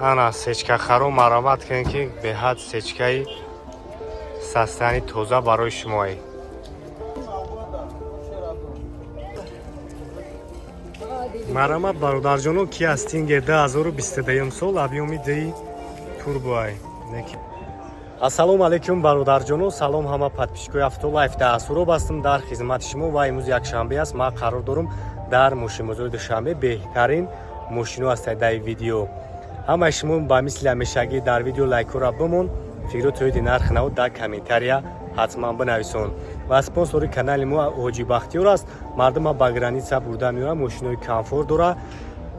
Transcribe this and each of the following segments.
Ана, сечкахаро марамат кунед, ки беҳад сечкаи состоянии тоза барои шумое. Марамат, бародарҷоно, Киа Стингер 2022 сол, объёми ди турбоай. Ассалому алайкум, бародарҷоно, салом ҳама подписчикои Автолайф. Дар Суроб ҳастам, дар хизмати шумо, ва имрӯз якшанбе аст. Ман қарор дорам дар мошинбозори Душанбе. Беҳтарин мошино ҳастад дар видео. Ҳамаи шумо ба мисли ҳамешагӣ дар видео лайкҳоро бимон, фикру тоиди нархи наво дар комментария ҳатман бинависон. Ва спонсори канали мо Ҳоҷи Бахтиёр аст. Мардума ба граница бурда меорад, мошинои комфорт дора.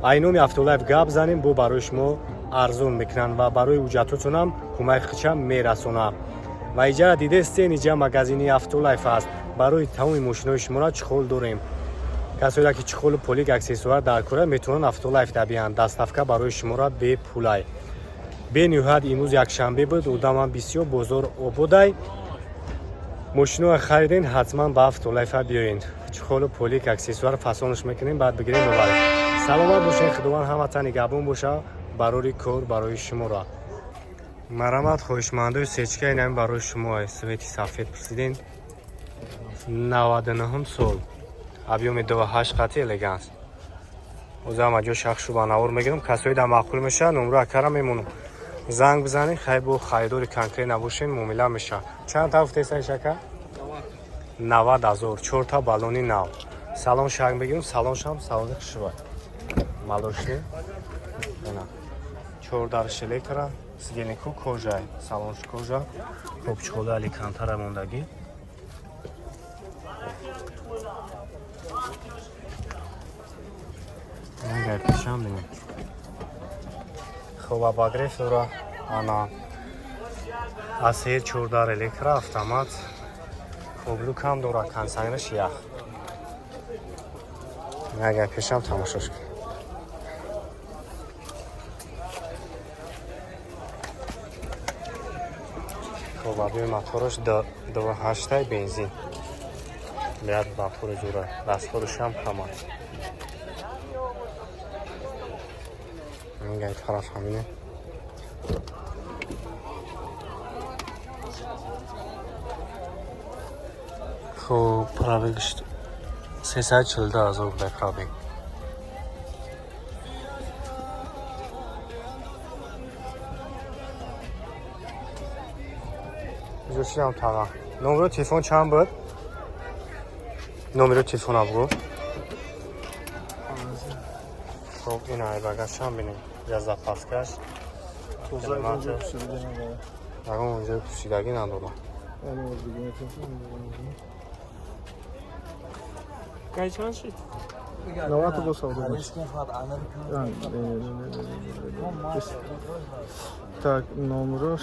Айноми Автолайф гап занем, бо барои шумо арзон мекунанд ва барои ҳуҷҷатотонам кӯмаки худшам мерасонад. Ва иҷара дидестен, иҷа магазини Автолайф аст. Барои тамоми мошинои шуморо чехол дорем. Касоеро ки чехолу полик, аксессуар дар кора, метавонанд Автолайф дабиянд. Доставка барои шуморо бепулай. Бениҳоят имрӯз якшанбе буд, одамам бисёр, бозор ободай. Мошиноро хариден, ҳатман ба Автолайфа биёед. Чехолу полик, аксессуар фасонаш мекунем, баъд бигирем, бибарем. Саломат бошед, Худованд ҳаматан нигаҳбон боша. Барори кор барои шуморо. Марамат, хоҳишмандои сечка, инами барои шумо. Цвети сафед пурсиден. 99-ум сол, объёми 28 қати элеганс. Озам аҷо шахшу ба навор мегирам. Касои да маъқул мешавад, номро акара мемонам, занг бизанед. Хай, бо харидори конкрет набошен, муомила мешавад. Чанд та гуфтеса, шака? 90 000, чорта баллони нав. Салон шак мегирам, салоншам салони хушрӯй, молочный. Чор дарш электро, сиденьяку кожа, салонш кожа. Хоб, чехоли алькантара мондагӣ. Агар пешам бинем, хоб, обогрев дора. Ана, асер, чордар электро, автомат, каблукам дора, кондиционераш ях. Агар пешам тамошош кунем. Хоб, объёми мотораш 2.8-ай, бензин. Беяд мотори зура, расходашам кама. Ангай тараф ҳамине. Хоб, пробегш 342 000 рубля пробег. Ҷӯшидам тага. Номеро телефон чанд буд? Номеро телефона бугӯ. Хоб, ин айбагашам бинем. Я запаскаш. Ягон онҷои пӯшидагӣ надорам. Кай чанд шид? 90 бо савдо. Так, номерош,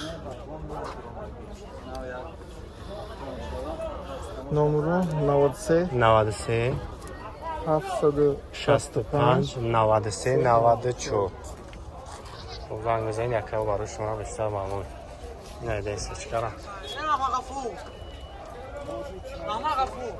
номеро 93 93 765 65 93 94. Хоб, занг мезанед, якао барои шумо бештар маълум. Ина идаи сечкара. Ғафур. Ама Ғафур.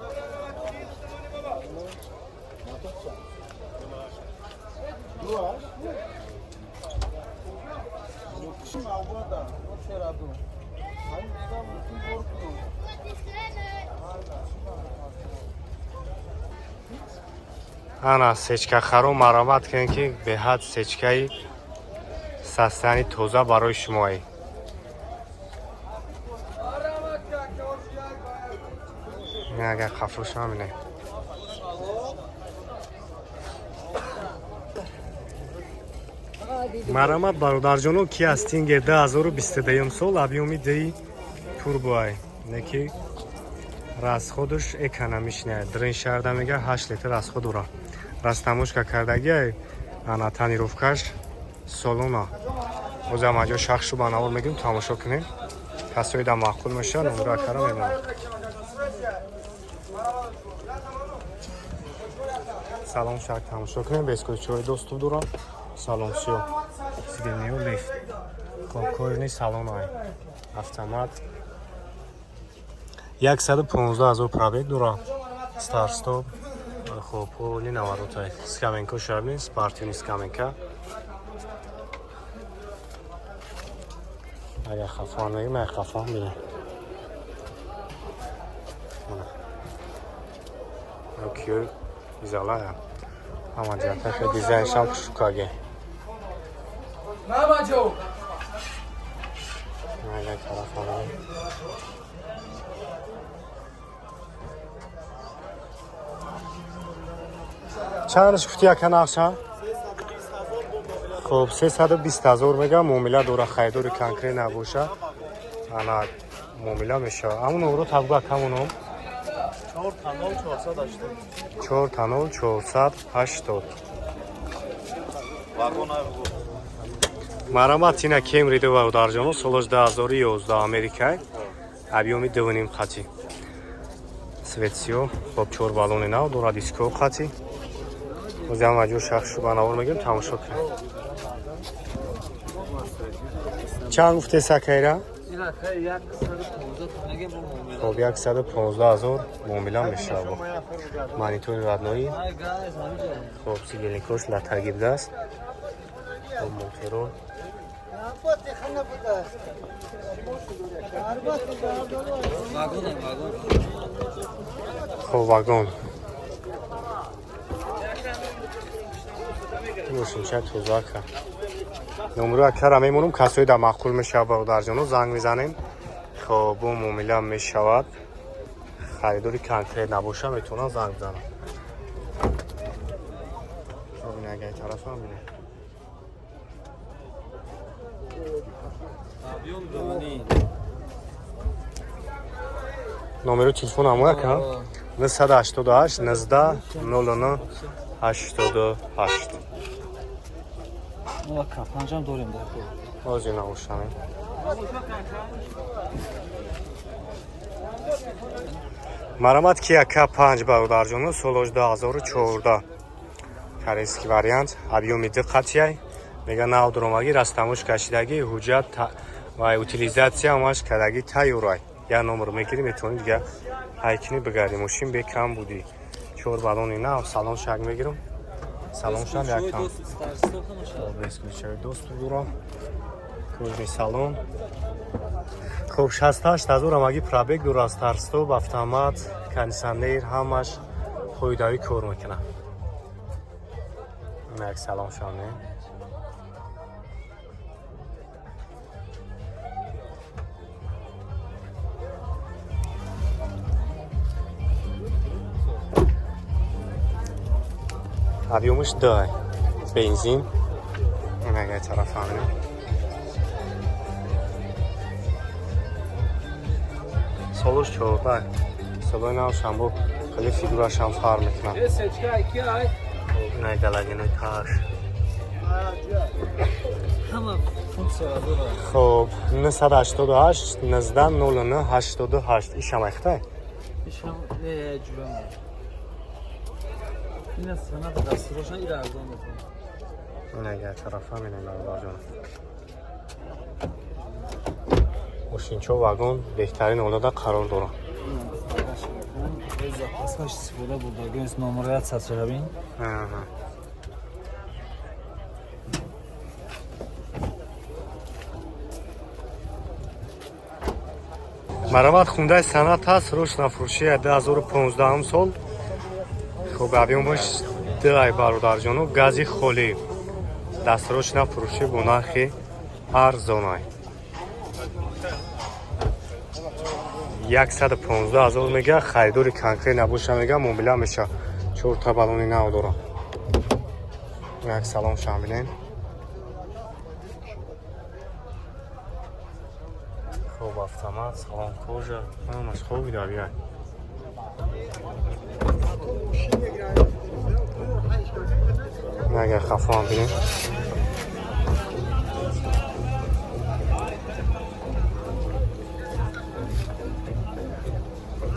Ана, сечкахаро марамат кунед, ки беҳад сечкаи состоянии тоза барои шумое. Агар хафуршам бинед. Марамат, бародарҷоно, Киа Стингер 2022 сол, объёми ди турбоай. Неки расходаш экономичный. Дрин шарда мега 8 литр расход дора. Растаможка кардагиай, ана, тонировкаш солона. Озам аҷо шахшу ба навор мегирем, тамошо кунем. Касои да маъқул мешавад, номро акара мемонам. Салон шак тамошо кунем, бескӯчаҳои доступ дорам. Салон сиёҳ, сиденьяю лифт. Хоб, кожаный салон ай. Автомат. 115 000 пробег дора. Старт стоп. Хоб, поли наворотай. Скаменко шабни, спортивный скаменка. Агар хафон мегим, ай хафон бинем. Киё изалая. Ҳама ҷиҳата хел дизайншам хушукаге. Мама ҷо. Агар тараф. Чандаш гуфти, яка, нақша? Хуб, 320 000 мегам, муомила дора. Харидори конкрет набоша, ана муомила мешавад. Ҳамун номро табгӯ, ҳамуном. 4 та 0 480. 4 та 0 480. Марамат, ина Кемри ду, бародарҷоно, солош 2011, Америкай, объёми 2,5 қати, цвет сиёҳ. Хоб, чор баллони нав дора, диско қати. Озиам маҷбур шахс шуба навор мегирем, тамошо кунем. Чанд гуфте, сакайра? Хоб, 115 000 муомила мешавад. Монитори родной. Хоб, сидельникош латаги будааст. Хоб, моторо. Вагон, вагон. Хоб, вагон мошинча тозака. Номро акара мемонам, касои дар маъқул мешавад, бародарҷоно, занг мезанем. Хоб, бо муомила мешавад. Харидори конкрет набоша, метавонанд занг бизананд. Хоб, ин агаи тарафам бинем. Объём 2,5. Номеро телефон ҳамоя ка: 988 19 09 88. Мо К5-ам дорем дар кор. Ҳозир набошам. Марамат, Кия К5, бародарҷоно, солош 2014, корейский вариант, объёми ду қатияй. Мега, нав дуромагӣ, растамуш кашидагӣ, ҳуҷҷат ва утилизация ҳамаш кардагӣ тайёрай. Я номер мегирӣ, метавонӣ дига ҳайкини бигарди. Мошин бекам будӣ, чор баллони нав. Салон шак мегирам, салоншам якам бесключевой доступ дорам, кожаный салон. Хуб, 68 ҳазор амаги пробег дур аз старт-стоп, автомат, кондиционер, ҳамаш фоидави кор мекунад. Як салом шоне. Объёмаш дай, бензин. Ин тараф ҳамин. Солош 14, солои нав шамбо, хеле фигурашам фарқ мекунад. Инай галогенои таш. Ҳама функсияро дорад. Хоб, 988 19 09 88. Ишам айхтай? Ишам не, ҷурам. Ина санат дастурошан, ира арзон мекунад. Ин тарафам ина, бародарҷон, мошинчо вагон беҳтарин ҳолата қарор дорад. Запаскаш истифода бурдагӣ, номероят сачарабин. Аҳа. Марамат, Хундай Санат ҳаст, срочно фурӯши, 2015 сол. Хуб, объёмаш дай, бародарҷоно, гази холӣ, дастрочно фурӯшӣ бо нархи арзонай. 115 000 мега, харидори конкрет набоша, мега, муомила меша. Чорта баллони нав дорам. Як салон шам бинем. Хуб, автомат, салон кожа, ҳамаш хуби давия. Агар хафоам бинем.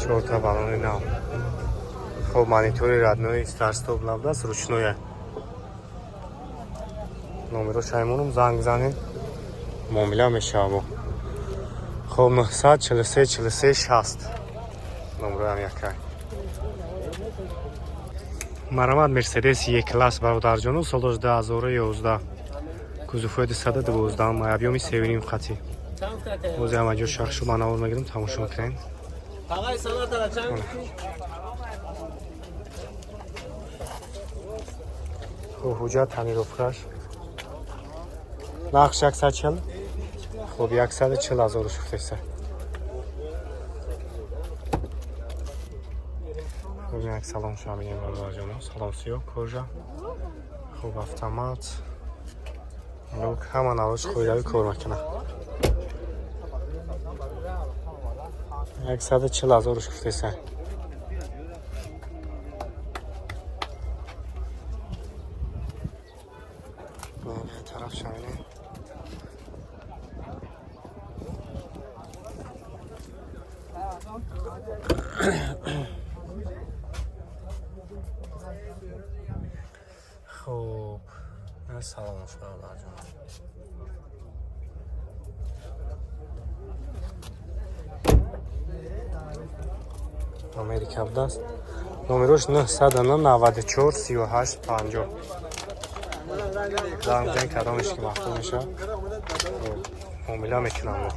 Чорта баллони нав. Хоб, монитори родной, старт-стоп набудааст, ручное. Номеро шаймонум, занг занед, муомила мешавад. Хоб, 943 43 60 номероям якай. Марамат, Мерседес Е класс, бародарҷону, солош 2011, кузовҳои 212, объёми 3,5 қати. Бози ҳама ҷо шахшу ба навор мегирем, тамошо мекунем. Хуб, ҳуҷҷат тонировкаш. Нархш 140. Хуб, 140 ҳазору шуфтеса. Хуб, як салон шума бинем, бародарҷоно. Салон сиёҳ, кожа. Хуб, автомат. Люк, ҳама навош қоидави кор мекунад. 140 ҳазору шуфтеса. Тараф шавинем. Хуб, саломаш, бародарҷон. Америка будааст. Номерош 994 38 50. Занг бизанед, кадомеш ки маъқул мешавад, муомила мекунам.